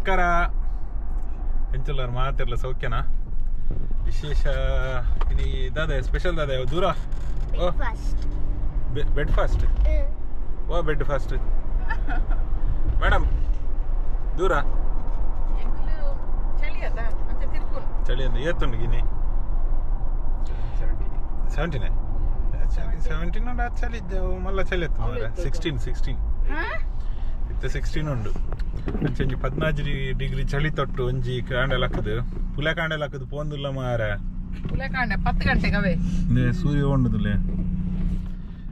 ನಮಸ್ಕಾರ ಎಂಚುಲ್ಲಾರ್ ಮಾತಿರ್ಲ ಸೌಖ್ಯನಾ ವಿಶೇಷ ಇನಿ ದಾದ ಸ್ಪೆಷಲ್ ದಾದ ದೂರ ಓ ಬೆಡ್ ಫಾಸ್ಟ್ ಓ ಬೆಡ್ ಫಾಸ್ಟ್ ಮೇಡಮ್ ದೂರ ಚಳಿ ಅಂದ್ರೆ ಏತುಂಡು ಗಿನಿ 17 17 ಉಂಡು ಚಳಿ ಮಲ್ಲ ಚಳಿ ಎತ್ತು ಮಾರ್ರೆ 16 16 ಇತ್ತೆ 16 ಉಂಡು ಅಂಚೆ 14 ಡಿಗ್ರಿ ಚಳಿ ತೊಟ್ಟು ಒಂಜಿ ಕಾಂಡಲ್ ಹಾಕುದು ಪುಲೆ ಕಾಂಡಲ್ ಹಾಕುದು ಪೋಂದುಲ್ಲ ಮಾರ ಪುಲೆ ಕಾಂಡೆ 10 ಗಂಟೆಗೆ ಅವೇ ಸೂರ್ಯ ಉಂಡುದುಲೆ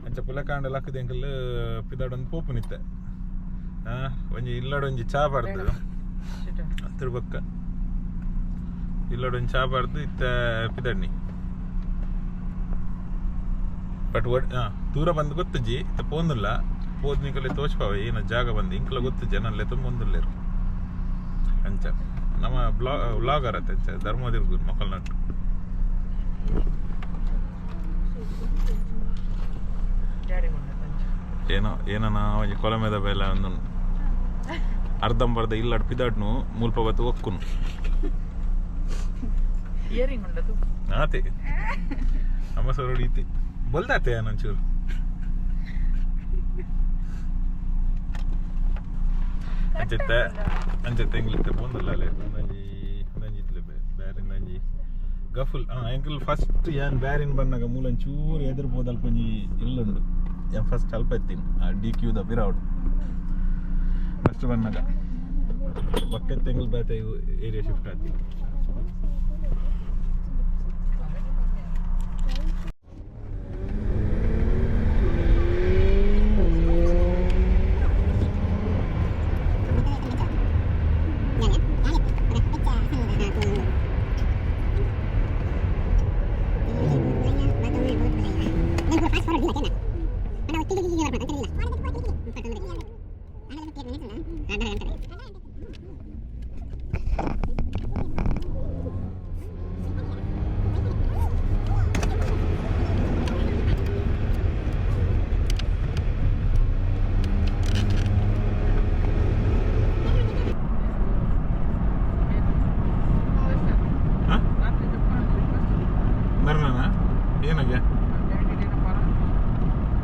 ಅಂಚ ಪುಲೆ ಕಾಂಡಲ್ ಹಾಕುದು ಎಂಕಲ್ ಪಿದಾಡೊಂದು ಪೋಪುನಿತ್ತೆ ಒಂಜಿ ಇಲ್ಲಡೊಂಜಿ ಚಾ ಬಾರ್ದು ತಿರ್ಬಕ್ಕ ಇಲ್ಲಡೊಂಜಿ ಚಾ ಬಾರ್ದು ಇತ್ತೆ ಪಿದಾಡ್ನಿ ಬಟ್ ದೂರ ಬಂದು ಗೊತ್ತುಜಿ ಇತ್ತ ಪೋಂದುಲ್ಲ ಪೋದ್ ನಿಕಲೆ ತೋಚ್ಪಾವೆ ಏನ ಜಾಗ ಬಂದು ಇಂಕಲ ಗೊತ್ತು ಜನಲ್ಲೇ ತುಂಬ ಒಂದುಲ್ಲೇರು ಅಂಚ ನಮ್ಮ ಬ್ಲಾಗರ್ ಅತ್ತ ಅಂಚ ಧರ್ಮದಿರ್ಗು ಮಕ್ಕಳ ನಟ್ಟು ಏನೋ ಏನೋ ಒಂಜಿ ಕೊಲಮೆದ ಬೇಲೆ ಒಂದು ಅರ್ಧಂಬರ್ಧ ಇಲ್ಲಡ್ ಪಿದಾಡ್ನು ಮೂಲ್ಪ ಬತ್ತು ಒಕ್ಕುನು ಇಯರಿಂಗ್ ಉಂಡದು ಆತೆ ಅಮ್ಮ ಸೊರಡಿ ಇತ್ತೆ ಬೊಲ್ದಾತೆ ಒಂಚೂರು ಅಂಚೆತ್ತೆ ಅಂಚೆತ್ತೆ ಎಂಗ್ಲಿತ್ತೆ ಪೋಂದಲ್ಲ ಅಲ್ಲೇ ಒಂದೊಂಜಿ ಒಂದೊಂಜಿ ಇತ್ಲೆ ಬ್ಯಾರಿನ ಒಂಜಿ ಗಫುಲ್ ಎಂಕಲ್ ಫಸ್ಟ್ ಯಾನ್ ಬ್ಯಾರಿನ್ ಬನ್ನಾಗ ಮೂಲೊಂಚೂರು ಎದುರು ಪೋದಲ್ಪ ಒಂಜಿ ಇಲ್ಲುಂಡು ಯಾನ್ ಫಸ್ಟ್ ಅಲ್ಪ ಎತ್ತೀನಿ ಆ ಡಿ ಕ್ಯೂದ ಬಿರೌಡ್ ಫಸ್ಟ್ ಬನ್ನಾಗ ಬಕ್ಕೆತ್ತೆ ಎಂಗ್ಲ್ ಬೇತೆ ಏರಿಯಾ ಶಿಫ್ಟ್ ಆತಿ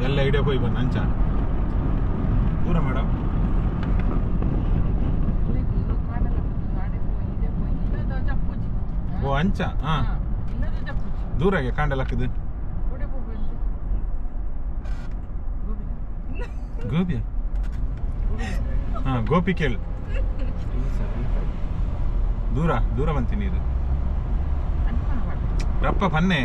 ಎಲ್ಲ ಐಡಿಯಾ ಪೋಯಿ ಬಂದ ಅಂಚ ದೂರ ಮೇಡಮ್ ಓ ಅಂಚ ಹಾಂ ದೂರಾಗೆ ಕಾಂಡಲ್ ಹಾಕುದು ಗೋಪಿ ಹಾಂ ಗೋಪಿ ಕೇಳು ದೂರ ದೂರ ಬಂತೀನಿ ಇದು ರಪ್ಪ ಪನ್ನೆ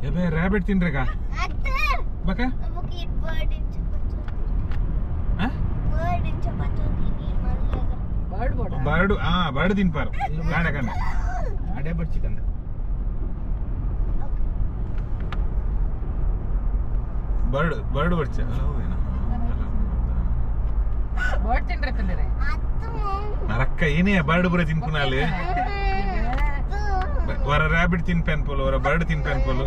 ಎಬೆ ರ್ಯಾಬಿಟ್ ತಿನ್ರೆಗ ಬಕ ಬರ್ಡ್ ಆ ಬರ್ಡ್ ತಿನ್ಪಾರ ಕಾಣ ಕಾಣ ಅಡೆ ಬರ್ಡ್ ಚಿಕನ್ ಬರ್ಡ್ ಬರ್ಡ್ ಬರ್ಚ ಬರ್ಡ್ ತಿನ್ರೆ ತಿನ್ರೆ ನರಕ್ಕ ಏನೇ ಬರ್ಡ್ ಬುರ ತಿನ್ಪುನಾಲೆ ವರ ರ್ಯಾಬಿಟ್ ತಿನ್ಪೆನ್ ಪೋಲು ವರ ಬರ್ಡ್ ತಿನ್ಪೆನ್ ಪೋಲು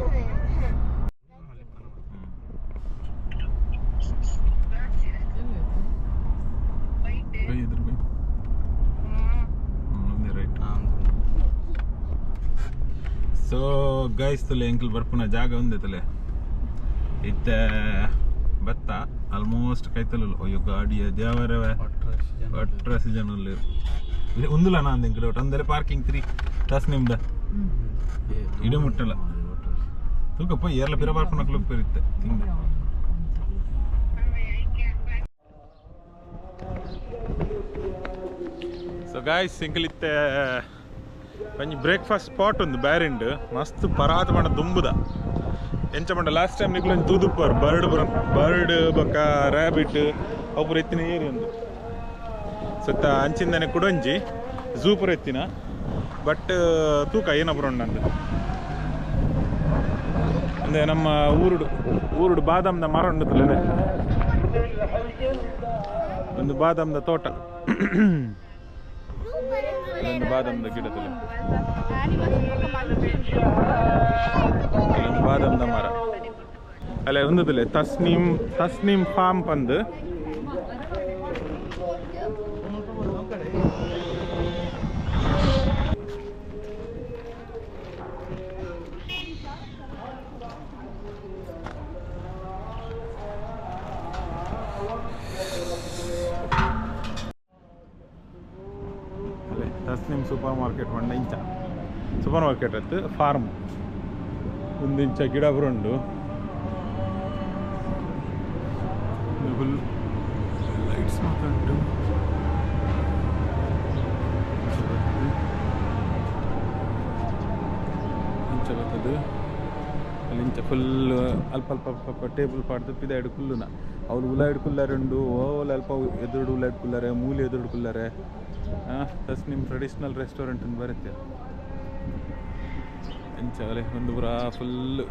ಸೊ ಗೈಸ್ ತುಲೆ ಎಂಕಲ್ ಬರ್ಪುನ ಜಾಗ ಒಂದೇ ತುಲೆ ಇತ್ತೆ ಬತ್ತ ಆಲ್ಮೋಸ್ಟ್ ಕೈತಲ್ಲ ಅಯ್ಯೋ ಗಾಡಿಯ ದೇವರವೆ ಅಟ್ರಸ್ ಜನ ಉಂದುಲ ನಾ ಎಂಕಲ್ ಅಂದರೆ ಪಾರ್ಕಿಂಗ್ 3 ತಾಸ್ ನಿಮ್ದ ಇಡ ಮುಟ್ಟಲ್ಲ ತೂಕಪ್ಪ ಏರ್ಲ ಪಿರ ಬರ್ಪುನ ಕ್ಲುಕ್ ಪೆರಿತ್ತೆ ತಿಂದ ಸೊ ಗಾಯ್ಸ್ ಎಂಕಲ್ ಇತ್ತೆ ಒಂಜಿ ಬ್ರೇಕ್ಫಾಸ್ಟ್ ಸ್ಪಾಟ್ ಒಂದು ಬ್ಯಾರಿಂಡ್ ಮಸ್ತ್ ಪರಾತ ಪಂಡ ದುಂಬುದ ಎಂಚ ಪಂಡ ಲಾಸ್ಟ್ ಟೈಮ್ ನಿಕ್ಲು ಒಂಜಿ ತೂದುಪ್ಪರ್ ಬರ್ಡ್ ಬರ್ಡ್ ಬೊಕ್ಕ ರ್ಯಾಬಿಟ್ ಅವು ಪೂರ ಎತ್ತಿನ ಏರಿ ಒಂದು ಸುತ್ತ ಅಂಚಿಂದನೆ ಕುಡೊಂಜಿ ಝೂ ಪೂರ ಎತ್ತಿನ ಬಟ್ ತೂಕ ಏನ ಪೂರ ಉಂಡು ಅಂದ್ರೆ ನಮ್ಮ ಊರುಡು ಊರುಡು ಬಾದಾಮ್ದ ಮರ ಉಂಡು ಒಂದು ಬಾದಾಮ್ದ ತೋಟ ಒಂದು ಬಾದಾಮ್ದ ಗಿಡ ತುಲೆ ಒಂದು ಬಾದಾಮ್ದ ಮರ ಅಲ್ಲ ಒಂದುದಿಲ್ಲ ತಸ್ನೀಮ್ ತಸ್ನೀಮ್ ಫಾರ್ಮ್ ಪಂದು ಅಲ್ಲೇ ತಸ್ನೀಮ್ ಸೂಪರ್ ಮಾರ್ಕೆಟ್ 1 ಇಂಚ ಸೂಪರ್ ಮಾರ್ಕೆಟ್ ಅತ್ತು ಫಾರ್ಮ್ 1 ಇಂಚ ಗಿಡ ಬರುಂಡು ಫುಲ್ ಲೈಟ್ಸ್ ಮಾತಾಡು ಇಂಚ ಬರ್ತದೆ ಅಲ್ಲಿ ಇಂಚ ಫುಲ್ ಅಲ್ಪ ಅಲ್ಪ ಅಲ್ಪ ಟೇಬಲ್ ಪಾಡ್ದು ಪಿದ ಎಡು ಕುಲ್ಲುನ ಅವ್ರು ಉಲ ಹಿಡ್ಕುಲ್ಲಾರುಂಡು ಓಲ್ ಅಲ್ಪ ಎದುರುಡು ಉಲ ಹಿಡ್ಕುಲ್ಲಾರೆ ಮೂಲೆ ಎದುರುಡು ಕುಲ್ಲಾರೆ ತಸ್ನಿಮ್ ಟ್ರೆಡಿಷ್ನಲ್ ರೆಸ್ಟೋರೆಂಟ್ ಅಂತ ಬರುತ್ತೆ ಇಂಚ ಅಲೆ ಒಂದು ಪುರ ಫುಲ್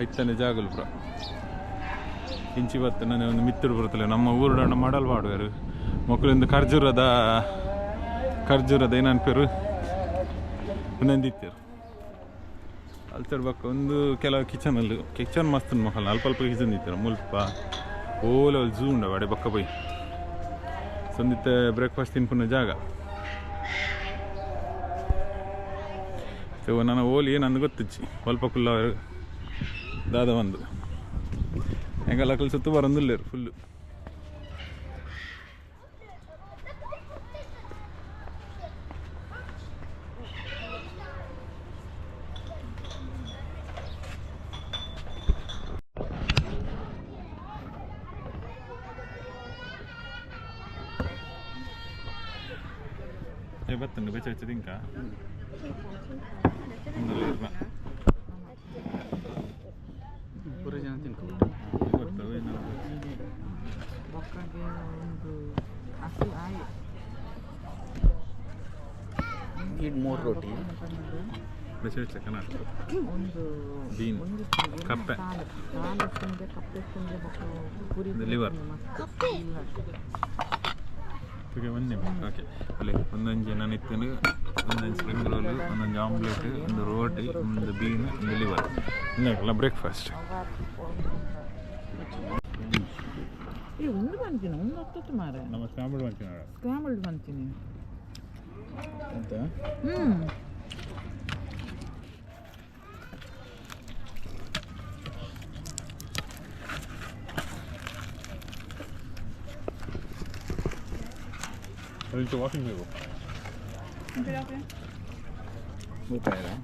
ಐತನೆ ಜಾಗಲು ಪುರ ಇಂಚಿ ಬತ್ತು ನಾನು ಒಂದು ಮಿತ್ತುಡು ಬರುತ್ತಲ್ಲ ನಮ್ಮ ಊರುಡಣ್ಣ ಮಾಡಲ್ ಮಾಡುವರು ಮಕ್ಕಳಿಂದ ಖರ್ಜೂರದ ಖರ್ಜೂರದ ಏನನ್ಪೇರು ಒಂದೊಂದಿತ್ತರು ಅಲ್ತಡ್ ಬಕ್ಕ ಒಂದು ಕೆಲವು ಕಿಚನಲ್ಲಿ ಕಿಚನ್ ಮಸ್ತ್ ಮಕ್ಕಳು ಅಲ್ಪ ಅಲ್ಪ ಕಿಚನ್ ಇತ್ತಾರೆ ಮುಲ್ಪ ಓಲ ಅಲ್ಲಿ ಝೂ ಉಂಡ ಅಡೆ ಬಕ್ಕ ಪೋಯ್ ಸಂದಿತ್ತ ಬ್ರೇಕ್ಫಾಸ್ಟ್ ತಿನ್ಪುನ ಜಾಗ ಸೊ ನಾನು ಓಲಿ ಏನು ಗೊತ್ತಿಚ್ಚಿ ಅಲ್ಪ ಕುಲ್ಲ ದಾದ ಒಂದು ಎಂಗಲ್ಲ ಅಕಲ್ ಸುತ್ತು ಬರಂದಿಲ್ಲ ಫುಲ್ಲು ಬತ್ತಂಡು ಬೆಚ್ಚ ಬೆಚ್ಚ ತಿಂಕ Need more roti. Bean ಕಪ್ಪೆ ಲಿವರ್ ಒಂದೇ ಓಕೆ ಅಲ್ಲಿ ಒಂದೊಂಜಿ ನಾನು ಒಂದೊಂದು ಸ್ಪ್ರಿಂಗ್ ರೋಲ್ ಒಂದೊಂದು ಆಮ್ಲೆಟ್ ಒಂದು ರೋಟಿ ಒಂದು ಬೀನ್ ಒಂದು ಲಿವರ್ ಇನ್ನಲ್ಲ ಬ್ರೇಕ್ಫಾಸ್ಟ್ ಒಂದು ಬಂತೀನಿ ಒಂದು ಹತ್ತು ಮಾರೆ ನಮ್ಮ ಸ್ಕ್ರಾಂಬಲ್ಡ್ ಮಾಡ್ತೀನಿ ಸ್ಕ್ರಾಂಬಲ್ಡ್ ಮಾಡ್ತೀನಿ ಅಂತ ಹ್ಞೂ ಅದಕ್ಕೆ ವಾಕಿಂಗ್ ಬೇಕು ಗೊತ್ತಾಯ್ತಾ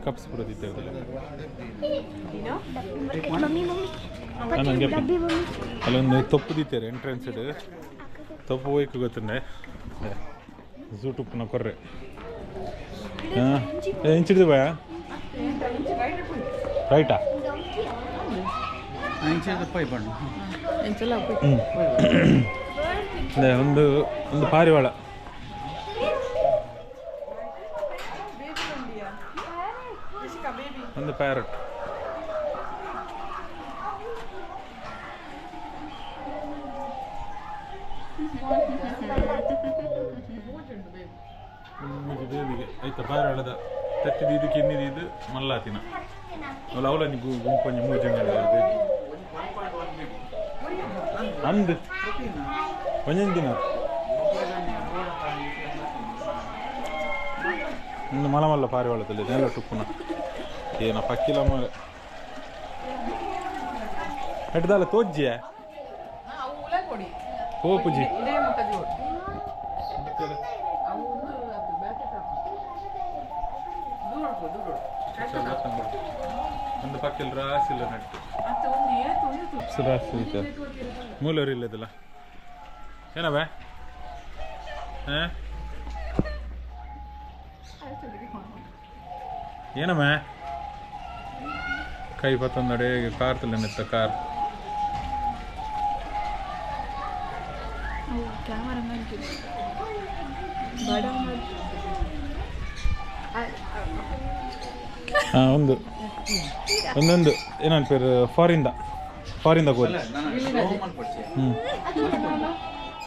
ಕಪ್ಸ್ ಬರೋದಿತ್ತಲ್ಲ ಅಲ್ಲೊಂದು ತೊಪ್ಪು ದಿತ್ತಾರೆ ಎಂಟ್ರೆನ್ಸ್ ಇಡು ತೊಪ್ಪು ಹೋಯ್ಕು ಗೊತ್ತಂಡೆ ಝೂಟುಪ್ಪುನ ಕೊರ್ರೆ ಹಾಂ ಇಂಚಿಡ್ದು ಬಾಯ ರೈಟಾ ಅದೇ ಒಂದು ಒಂದು ಪಾರಿವಾಳ ಒಂದು ಪ್ಯಾರಟ್ ಬೇಬಿಗೆ ಆಯ್ತಾ ಪಾರಿವಾಳದ ತತ್ತಿದ ಇದಕ್ಕೆ ಇನ್ನಿದ್ದು ಮಲ್ಲಾತಿನ ಅವಳ ಅವಳ ಗುಂಪಂಜಿ ಮೂರು ಜನ ಬೇಬಿ ಅಂದು ಒಂದೊಂದು ದಿನ ಒಂದು ಮಲ ಮಲ್ಲ ಪಾರಿವಾಳದಲ್ಲಿ ನೆಲ ಟುಪ್ಪುನ ಏನ ಪಕ್ಕಿಲ ಮರ ಎಡ್ದಾಲ ತೋಜ್ಜಿಯ ಪೋಪುಜಿ ಒಂದು ಪಕ್ಕಿಲ್ ರಾಸಿಲ್ಲ ನಟ್ಟು ರಾಸಿ ಮೂಲರು ಇಲ್ಲದಲ್ಲ ಏನವ ಏನಮ್ಮ ಕೈ ಪತ್ತೊಂದಡೆ ಕಾರ್ ತುಲ್ಲ ಕಾರ್ ಒಂದು ಒಂದೊಂದು ಏನಂತ ಫಾರಿನ್ದ ಫಾರಿನ್ದ ಕೋರಿ ಹ್ಞೂ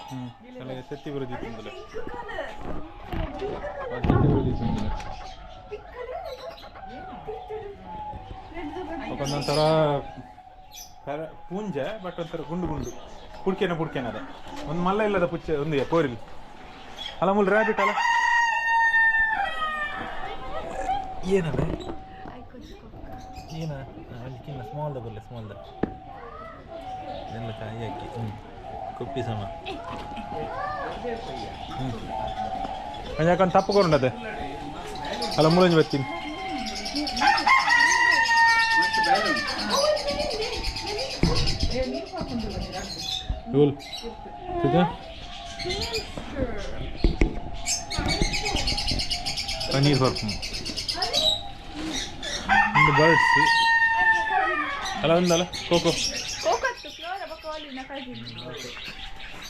ಹ್ಞೂ ಅಲ್ಲ ತೆತ್ತಿ ಬರೋದು ತಿಂದಿಲ್ಲ ತೆತ್ತಿ ಬರೋದು ತಿಂದಿಲ್ಲ ಒಂದೊಂಥರ ಪೂಂಜೆ ಬಟ್ ಒಂಥರ ಗುಂಡು ಗುಂಡು ಪುಡ್ಕೆನ ಪುಡ್ಕೆನ ಅದ ಒಂದು ಮಲ್ಲ ಇಲ್ಲದ ಪುಚ್ಚೆ ಒಂದು ಕೋರಿಲ್ ಅಲ್ಲ ಮೂಲ ರ್ಯಾಬಿಟ್ ಅಲ್ಲ ಏನದ ಏನ ಅಲ್ಲಿ ಕಿನ್ನ ಸ್ಮಾಲ್ದ ಬರಲಿ ಸ್ಮಾಲ್ದ ಎಲ್ಲ ಕಾಯಿ ಹಾಕಿ ಹ್ಞೂ ಕೊಪ್ಪಿ ಸಮ ಹ್ಞೂ ಯಾಕಂತ ತಪ್ಪು ಕೊಂಡದೆ ಅಲ್ಲ ಮುಳಂಜಿ ಬರ್ತೀನಿ Cool. ठीक ಪನ್ನೀರ್ ಪರ್ಫ್ಯೂಮ್ ಒಂದು ಬರ್ಡ್ಸ್ ಅಲ್ಲ ಒಂದಲ್ಲ ಕೋಕೋ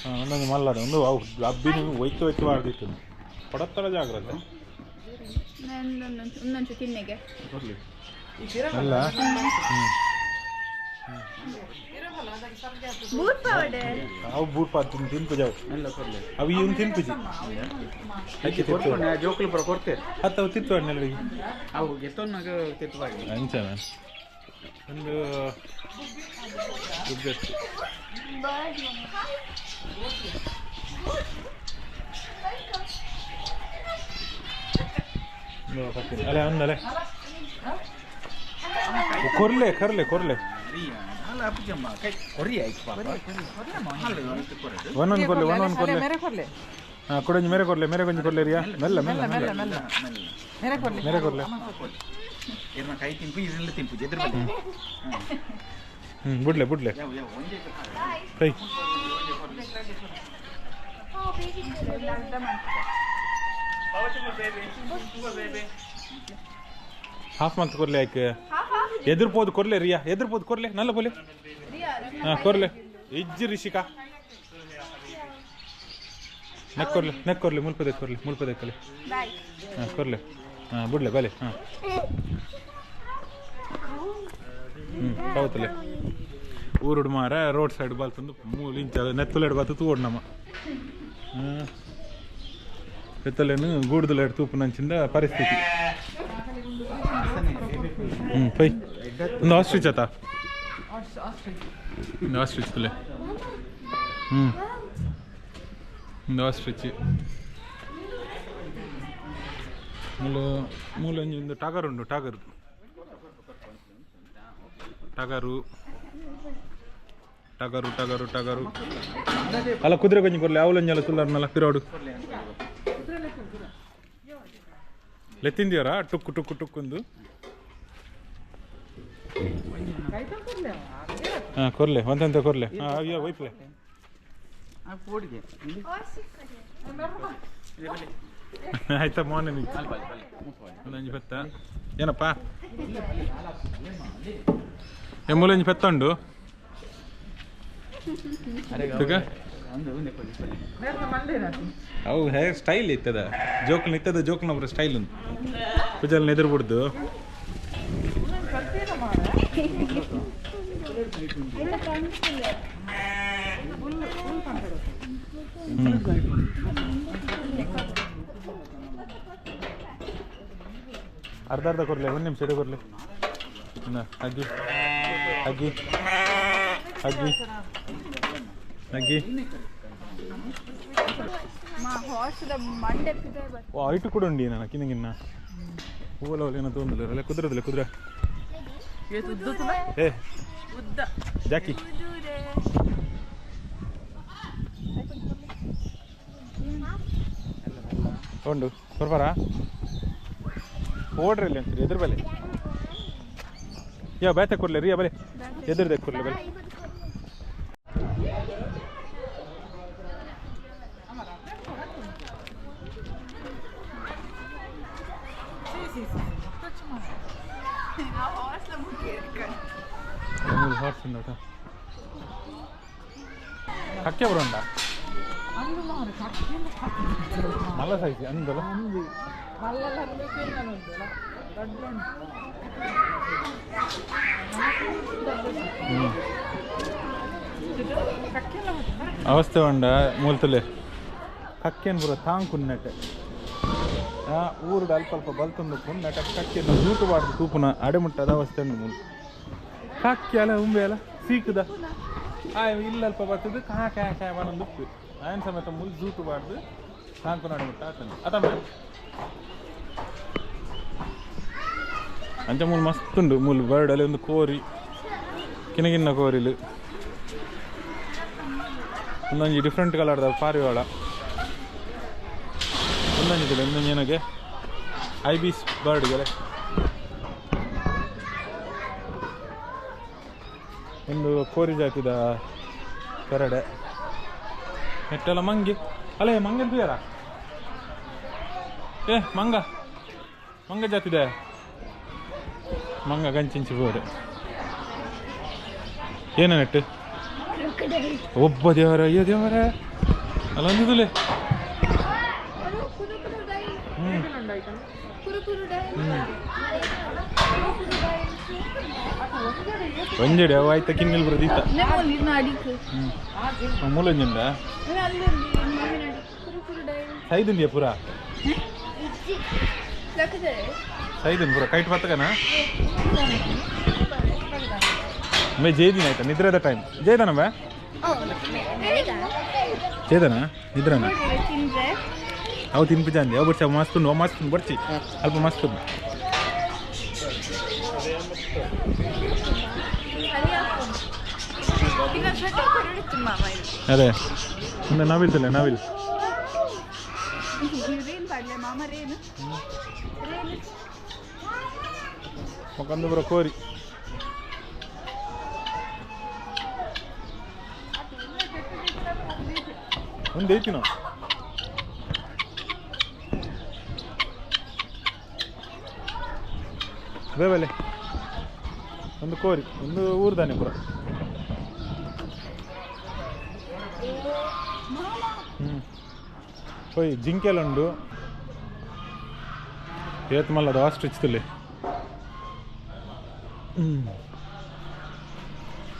ಹಾಂ ಒಂದೊಂದು ಮಲ್ಲದ ಒಂದು ಅವು ಅಬ್ಬಿನ ಒಯ್ತು ಒಯ್ತು ಮಾಡ್ದಿತ್ತು ಕೊಡತ್ತರ ಜಾಗ್ರತೆ ಅಲ್ಲ ಅವು ಬೂಟ್ ಪಾತ್ ತಿನ್ಪುಜಿ ಅವು ಅವು ಇವನು ತಿನ್ಪುಜಿ ಜೋಕುಲು ಪೂರ ಕೊಡ್ತೇವೆ ಅತ್ತ ಅವು ತಿತ್ತು ಅಣ್ಣೆಲ್ಲರಿಗೆ ಅವು ಗೆತ್ತೊನ್ನಾಗ ತಿತ್ತುವಾಗಿ ಅಂಚನ ಒಂದು ಗುಜ್ಜತ್ತು ಅಲೆ ಒಂದಲೆ ಕೊರ್ಲೆ ಕರ್ಲೆ ಕೊರ್ಲೆ ಒಂದೊಂದು ಕೊರ್ಲೆ ಒಂದೊಂದು ಕೊರ್ಲೆ ಮೇರೆ ಕೊರ್ಲೆ ಹಾಂ ಕೊಡಂಜಿ ಮೇರೆ ಕೊರ್ಲೆ ಮೇರೆ ಕೊಂಜಿ ಕೊರ್ಲೆ ರಿಯಾ ಮೆಲ್ಲ ಮೆಲ್ಲ ಮೆಲ್ಲ ಮೆಲ್ಲ ಮೇರೆ ಕೊರ್ಲೆ ಮೇರೆ ಕೊರ್ಲೆ ಕೈ ತಿಂಪು ಇದೆಲ್ಲ ತಿಂಪು ಎದುರು ಹ್ಞೂ ಬಿಡ್ಲೆ ಬಿಡ್ಲೆ ಕೈ ಹಾಫ್ ಮಂತ್ ಕೊರ್ಲೆ ಆಯ್ಕೆ ಎದುರ್ಪೋದು ಕೊರ್ಲೆ ರಿಯಾ ಎದುರ್ಪೋದು ಕೊರ್ಲೆ ನಲ್ಲ ಬೋಲೆ ಹಾಂ ಕೊರ್ಲೆ ಇಜ್ಜಿ ರಿಷಿಕಾ ನೆಕ್ ಕೊರ್ಲೆ ನೆಕ್ ಕೊರ್ಲೆ ಮುಲ್ಪದೆ ಕೊರ್ಲೆ ಮುಲ್ಪದೆ ಕಲೆ ಹಾಂ ಕೊರ್ಲೆ ಹಾಂ ಬಿಡ್ಲೆ ಬಲೆ ಹಾಂ ಹ್ಞೂ ಹೌದಲ್ಲೇ ಊರುಡು ಮಾರ ರೋಡ್ ಸೈಡ್ ಬಾಲ್ತಂದು ಮೂಲು ಇಂಚ ನೆತ್ತುಲೆಡ್ ಬಾತು ತೂಡು ನಮ್ಮ ಹಾಂ ಎತ್ತಲೇನು ಗೂಡ್ದಲೆಡ್ ತೂಪುನಂಚಿಂದ ಪರಿಸ್ಥಿತಿ ಹ್ಞೂ ಪೈ ಒಂದು ಆಸ್ಟ್ರಿಚ್ ಆತ ಒಂದು ಆಸ್ಟ್ರಿಚ್ ತುಲೆ ಹ್ಞೂ ಒಂದು ಆಸ್ಟ್ರಿಚ್ ಮೂಲು ಮೂಲು ಒಂಜಿ ಒಂದು ಟಾಗರ್ ಉಂಡು ಟಾಗರ್ ಟಗರು ಟಗರು ಟಗರು ಟಗರು ಅಲ್ಲ ಕುದುರೆ ಕೊಂಚ ಕೊರ್ಲೆ ಅವಲಂಜಲ ತುಲ್ಲರ್ನಲ್ಲ ಪಿರೋಡು ಲೆತ್ತಿಂದಿಯವರಾ ಟುಕ್ಕು ಟುಕ್ಕು ಟುಕ್ಕೊಂದು ಹಾಂ ಕೊರ್ಲೆ ಒಂದಂತ ಕೊರ್ಲೆ ಹಾಂ ಅಯ್ಯೋ ಒಯ್ಪ್ಲೆ ಆಯ್ತಾ ಮೋನೆ ಒಂದೊಂಜಿ ಪೆತ್ತ ಏನಪ್ಪ ಎಮ್ಮುಲೊಂಜಿ ಪೆತ್ತ ಉಂಡು ಅವು ಹೇರ್ ಸ್ಟೈಲ್ ಇತ್ತದ ಜೋಕ್ನ ಇತ್ತದ ಜೋಕ್ನ ಒಬ್ಬರ ಸ್ಟೈಲ್ ಉಂಟು ಪೂಜಾಲ್ನ ಎದುರು ಬಿಡ್ದು ಅರ್ಧ ಅರ್ಧ ಕೊರ್ಲೆ ಒಂದು ನಿಮಿಷ ಇಡ ಕೊರ್ಲೆ ಅಗ್ಗಿ ಅಗ್ಗಿ ಅಗ್ಗಿ ಅಗ್ಗಿ ಓ ಐಟು ಕೂಡ ಉಂಡಿ ನಾನು ಕಿನ್ನ ಹೂವಲ ಏನೋ ತೊಂದಿಲ್ಲ ಅಲ್ಲ ಕುದುರೆದಿಲ್ಲ ಕುದುರೆ ಏ ಉದ್ದ. ಜಾಕಿ ಉಂಡು ಬರ್ಬಾರ ಓಡ್ರಿ ಇಲ್ಲಿ ಅಂತೀರಿ ಎದುರು ಬಲೆ ಯಾ ಬೇತೆ ಕೊಡ್ಲಿ ರೀ ಬಲೆ ಎದುರ್ದೆ ಕೊಡ್ಲಿ ಬಲೆ ಕಕ್ಕೆ ಬರೋಂಡ ಮಲ್ಲ ಸೈಜ್ ಅಂದಲ್ಲ ಅವಸ್ಥೆ ಉಂಡ ಮೂಲ್ತಲೆ ಕಕ್ಕೇನು ಬರೋ ತಾಂಕುನ್ನಟೆ ಊರುಡು ಅಲ್ಪ ಅಲ್ಪ ಬಲ್ತೊಂದು ಪುನ್ನಟ ಕಕ್ಕೆಯನ್ನು ಜೂಟು ಬಾರ್ದು ತೂಪುನ ಅಡೆಮುಟ್ಟದ ಅವಸ್ಥೆ ಉಂಡು ಮೂಲು ಕಕ್ಕೆ ಅಲ್ಲ ಉಂಬೆ ಅಲ್ಲ ಸೀಕುದ ಆ ಇಲ್ಲ ಅಲ್ಪ ಬರ್ತದೆ ಕಾ ಕಾ ಕಾ ಬನ್ನೊಂದು ಉಪ್ಪು ಆಯನ್ ಸಮೇತ ಮುಲ್ ಜೂಟು ಬಾರ್ದು ತಾಂಕುನ ಅಡೆಮುಟ್ಟ ಆತನ ಆತಮ್ಮ ಅಂಚ ಮೂಲು ಮಸ್ತ್ ಉಂಡು ಮೂಲು ಬರ್ಡ್ ಅಲ್ಲಿ ಒಂದು ಕೋರಿ ಕಿನಗಿನ್ನ ಕೋರಿಲು ಒಂದೊಂಜಿ ಡಿಫ್ರೆಂಟ್ ಕಲರ್ದ ಪಾರಿವಾಳ ಒಂದೊಂಜಿ ಒಂದೊಂಜಿ ಏನಗೆ ಐಬಿಸ್ ಬರ್ಡ್ ಗೆಲೆ ಒಂದು ಕೋರಿ ಜಾತಿದ ಕರಡೆ ನೆಟ್ಟೆಲ್ಲ ಮಂಗಿ ಅಲ್ಲೇ ಮಂಗ ಯಾರ ಏ ಮಂಗ ಮಂಗ ಜಾತಿದೆ ಮಂಗ ಗಂಚಿಂಚಿ ಬೋರೆ ಏನ ನೆಟ್ಟು ಒಬ್ಬ ದೇವರ ಅಯ್ಯೋ ದೇವರ ಅಲ್ಲ ಅಂದಿದ್ದುಲೆ ಒಂಜೆಡೆ ಅವು ಆಯ್ತಾ ಕಿನ್ನಿಲ್ ಬರೋದಿತ್ತ ಮೂಲಂಜಿಂದ ಸೈದುಂದಿಯ ಪೂರ ಸೈದುನ್ ಪೂರ ಕೈಟ್ ಬರ್ತಕನ ಮೇ ಜೇದಿನ ಆಯ್ತಾ ನಿದ್ರೆದ ಟೈಮ್ ಜೇದನ ಬಾ ಜೇದನ ನಿದ್ರನ ಅವು ತಿನ್ಪು ಜಾಂದಿ ಅವು ಬರ್ಚಿ ಅವು ಮಸ್ತ್ ಉಂಡು ಮಸ್ತ್ ಉಂಡು ಬರ್ಚಿ ಅಲ್ಪ ಮಸ್ತ್ ಉಂಡು ಅದೇ ಒಂದು ನವಿಲ್ ತಲೆ ನವಿಲ್ ಒಂದು ಬರೋ ಕೋರಿ ಒಂದು ಐತಿ ನಾವು ಬೇವಲೆ ಒಂದು ಕೋರಿ ಒಂದು ಊರ್ದಾನೆ ಪುರ ಹೋಯ್ ಜಿಂಕೆಲ್ಲ ಉಂಡು ಏತ್ ಮಲ್ಲದ ಆಸ್ಟ್ರಿಚ್ ತುಲೆ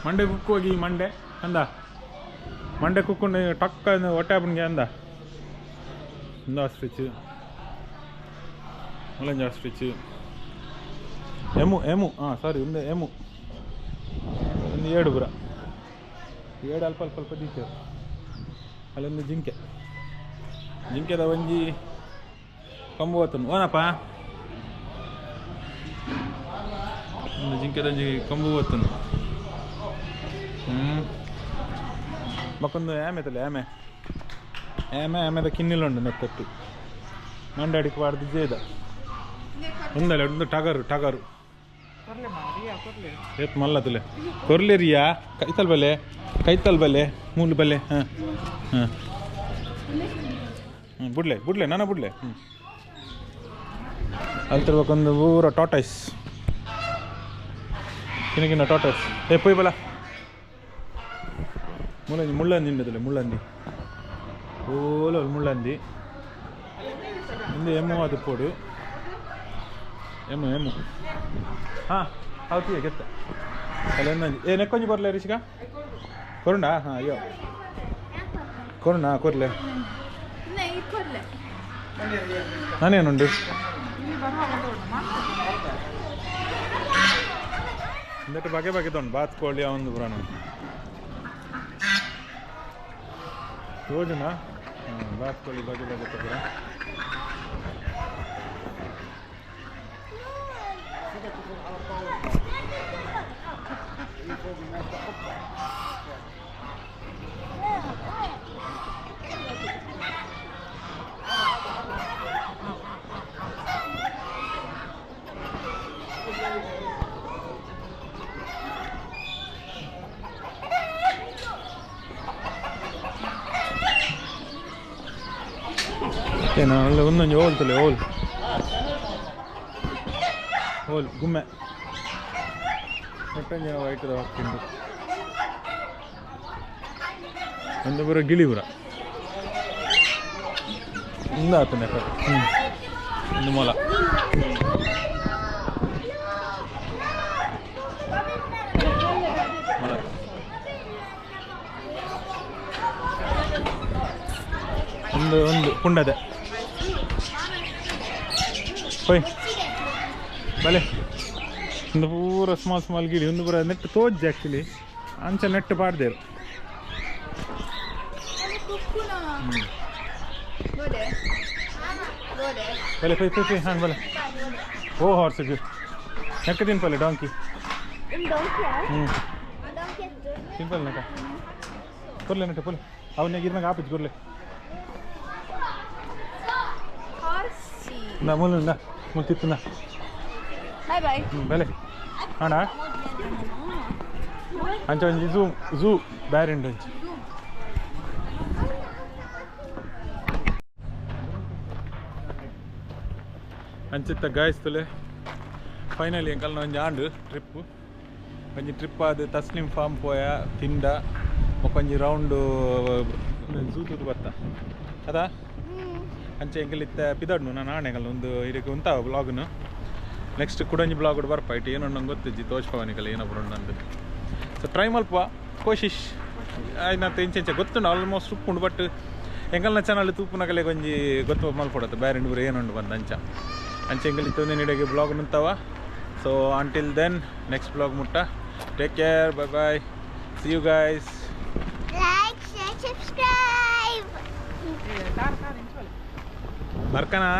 ಮಂಡೆ ಕುಕ್ಕು ಹೋಗಿ ಮಂಡೆ ಅಂದ ಮಂಡೆ ಕುಕ್ಕೊಂಡು ಟಕ್ಕ ಹೊಟ್ಟೆ ಹಪ್ಪನಿಗೆ ಅಂದ ಒಂದು ಆಸ್ಟ್ರಿಚ್ ಮುಲ್ಲಂಜಿ ಆಸ್ಟ್ರಿಚ್ ಎಮು ಎಮು ಹಾಂ ಸಾರಿ ಒಂದು ಎಮು ಒಂದು ಏಡು ಪುರ ಏಡು ಅಲ್ಪ ಅಲ್ಪ ಅಲ್ಪ ದೀಚರು ಅಲ್ಲೊಂದು ಜಿಂಕೆ ಜಿಂಕೆದ ಒಂಜಿ ಕಂಬು ಹೋತನು ಓನಪ್ಪ ಒಂದು ಜಿಂಕೆದ ಒಂಜಿ ಕಂಬು ಹೋತನು ಹ್ಞೂ ಮಕ್ಕೊಂದು ಆಮೆ ತಲೆ ಆಮೆ ಆಮೆ ಆಮೆದ ಕಿನ್ನಿಲುಂಡು ನೆತ್ತಟ್ಟು ಮಂಡಾಡಿಗೆ ವಾಡ್ದು ಜೇದ ಒಂದಲ್ಲ ಒಂದು ಟಗರು ಟಗರು ಏತ್ ಮಲ್ಲ ತುಲೆ ಕೊರ್ಲೆ ರಿಯಾ ಕೈತಲ್ ಬಲೆ ಕೈತಲ್ ಬಲೆ ಮೂಲು ಬಲೆ ಹಾಂ ಹಾಂ ಹ್ಞೂ ಬಿಡ್ಲೆ ಬಿಡ್ಲೆ ನಾನು ಬಿಡ್ಲೆ ಹ್ಞೂ ಅಲ್ಲಿ ತರ್ಬೇಕೊಂದು ಊರ ಟಾಟೈಸ್ ಕಿನ್ನ ಟಾಟೈಸ್ ಏ ಪೊಯ್ ಬಲ ಮುಳ್ಳಂಜಿ ಮುಳ್ಳಂದಿ ಉಂಡದಲ್ಲ ಮುಳ್ಳಂದಿ ಓಲ ಮುಳ್ಳಂದಿ ಇಂದು ಎಮ್ಮು ಅದು ಪೋಡು ಎಮ್ಮು ಎಮ್ಮು ಹಾಂ ಹೌದು ಗೆತ್ತ ಅಲ್ಲ ಒಂದೊಂದು ಏ ನೆಕ್ಕೊಂಜಿ ಕೊರ್ಲೆ ರಿಷಿಕಾ ಕೊರುಂಡಾ ಹಾಂ ಅಯ್ಯೋ ಕೊರುಂಡಾ ಕೊರ್ಲೆ ನಾನೇನುಂಡು ಇಂದಟ್ಟು ಬಗೆ ಬಗೆ ತೊಂಡು ಬಾತ್ಕೋಳಿ ಒಂದು ಪುರಾಣ ಯೋಜನಾ ಹಾಂ ಬಾತ್ಕೋಳಿ ಬಗೆ ಬಗೆ ತಗೋರ ಅಲ್ಲ ಒಂದೊಂದು ಹೋಲ್ ತುಲೆ ಹೋಲ್ ಹೋಲ್ ಗುಮ್ಮೆ ಒಟ್ಟೊಂಜಿ ವೈಟ್ದ ಹಾಕ್ತಿಂಡು ಒಂದು ಪೂರ ಗಿಳಿ ಪೂರ ಇಂದಾತನೆ ಹ್ಞೂ ಒಂದು ಮೊಲ ಮೊಲ ಒಂದು ಒಂದು ಪುಂಡದೆ ಹೋಯ್ ಬಲೆ ಒಂದು ಪೂರ ಸ್ಮಾಲ್ ಸ್ಮಾಲ್ ಗಿಳಿ ಒಂದು ಪೂರ ನೆಟ್ ತೋಜ್ಜೆ ಆ್ಯಕ್ಚುಲಿ ಅಂಚ ನೆಟ್ ಪಾಡ್ದೇರು ಬಲೆ ಪೈ ಪೈ ಪೈ ಹಾಂ ಬಲೆ ಓ ಹಾರ್ಸ್ ನೆಕ್ಕ ತಿನ್ಪಲ್ಲೆ ಡಾಂಕಿ ಹ್ಞೂ ತಿನ್ಪಲ್ಲೆ ನೆಕ್ಕ ಕೊರ್ಲೆ ನೆಟ್ಟ ಪೊಲೆ ಅವನ್ನ ಇರ್ನಾಗ ಆಪಿச்சு ಕೊರ್ಲೆ ನಾ ಮುಲ್ಲ ಮುತ್ತಿತ್ತು ಬಾಯ್ ಬಾಯ್ ಬಲೆ ಅಣ್ಣ ಅಂಚ ಒಂಜಿ ಝೂ ಝೂ ಬ್ಯಾರಿಂಡ್ ಒಂಜಿ ಅಂಚಿತ್ತ ಗಾಯ್ಸ್ ತುಲೆ ಫೈನಲಿ ಎಂಕಲ್ನ ಒಂಜಿ ಆಂಡ್ ಟ್ರಿಪ್ ಒಂಜಿ ಟ್ರಿಪ್ ಆದ್ ತಸ್ಲಿಂ ಫಾರ್ಮ್ ಪೋಯ ತಿಂಡ ಬೊಕೊಂಜಿ ರೌಂಡು ಝೂ ತೂದು ಬತ್ತ ಅದಾ ಅಂಚೆ ಎಂಕಲ್ ಇತ್ತ ಪಿದಡ್ನು ನಾನು ಆಣೆ ಎಂಕಲ್ ಒಂದು ಇದಕ್ಕೆ ಉಂತ ಬ್ಲಾಗ್ನು ನೆಕ್ಸ್ಟ್ ಕುಡಂಜಿ ಬ್ಲಾಗ್ ಬರ್ಪ ಇಟ್ಟು ಏನೋ ನಂಗೆ ಗೊತ್ತಿಜ್ಜಿ ತೋಜ್ಪವನಿಕಲ್ ಏನೋ ಬರೋಣ ಸೊ ಟ್ರೈ ಮಲ್ಪ ಕೋಶಿಶ್ ಆಯ್ತು ಇಂಚೆ ಗೊತ್ತುಂಡು ಆಲ್ಮೋಸ್ಟ್ ಉಪ್ಪುಂಡು ಬಟ್ ಎಂಕಲ್ನ ಚಾನಲ್ ತೂಪುನಕಲೆ ಒಂಜಿ ಗೊತ್ತು ಮಲ್ಪಡತ್ತೆ ಬೇರೆ ಊರು ಏನುಂಡು ಬಂದು ಅಂಚ ಅಂಚೆ ಎಂಕಲ್ ಇತ್ತು ನೀಡಗೆ blog ನಿಂತವ. So until then next blog ಮುಟ್ಟ take care, bye bye, see you guys. Like, share, subscribe. ಬರ್ಕನಾ.